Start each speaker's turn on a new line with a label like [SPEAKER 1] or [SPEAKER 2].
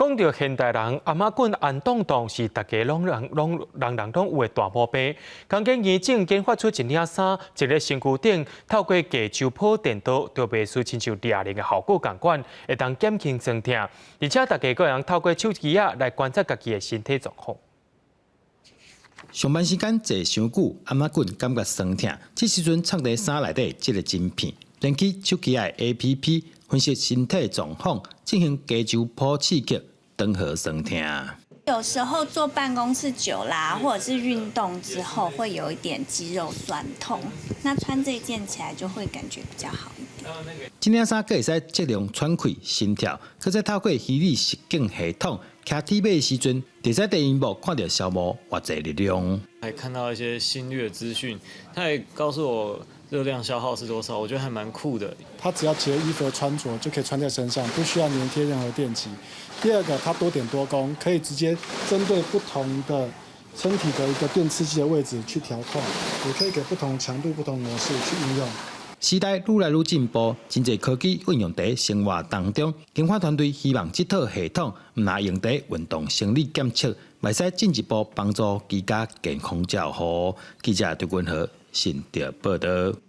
[SPEAKER 1] 講著現代人，頷仔頸紅當當是大家攏人攏人人攏有的大毛病。工研院正研發出一領衫，佇咧身軀頂透過低周波電導，就袂輸親像掠人的效果仝款，會當減輕酸痛。而且大家閣會當透過手機仔來觀察家己的身體狀況。
[SPEAKER 2] 上班時間坐傷久，頷仔頸感覺酸痛，這時陣藏佇衫內底這個晶片，連起手機的 APP 分析身體狀況，進行低周波刺激，緩和酸痛。
[SPEAKER 3] 有時候坐辦公室久啦，或者是運動之後，會有一點肌肉痠痛，那穿這件起來就會感覺比較好一點。
[SPEAKER 2] 這領衫閣會使測量喘氣、心跳，閣再透過虛擬實境系統，騎鐵馬的時陣，會使佇螢幕看著消耗偌濟力量。
[SPEAKER 4] 還看到一些心率的資訊，他也告訴我熱量消耗是多少，我覺得還蠻酷的。
[SPEAKER 5] 它只要結合衣服的穿着就可以穿在身上，不需要粘貼任何電極。第二個，它多點多功，可以直接針對不同的身體的一個電刺激的位置去調控，也可以給不同強度、不同模式去應用。
[SPEAKER 2] 時代愈來愈進步，真濟科技運用佇生活當中。研發團隊希望這套系統毋但用佇運動生理檢測，會使進一步幫助居家健康照護。記者張君和新竹報導。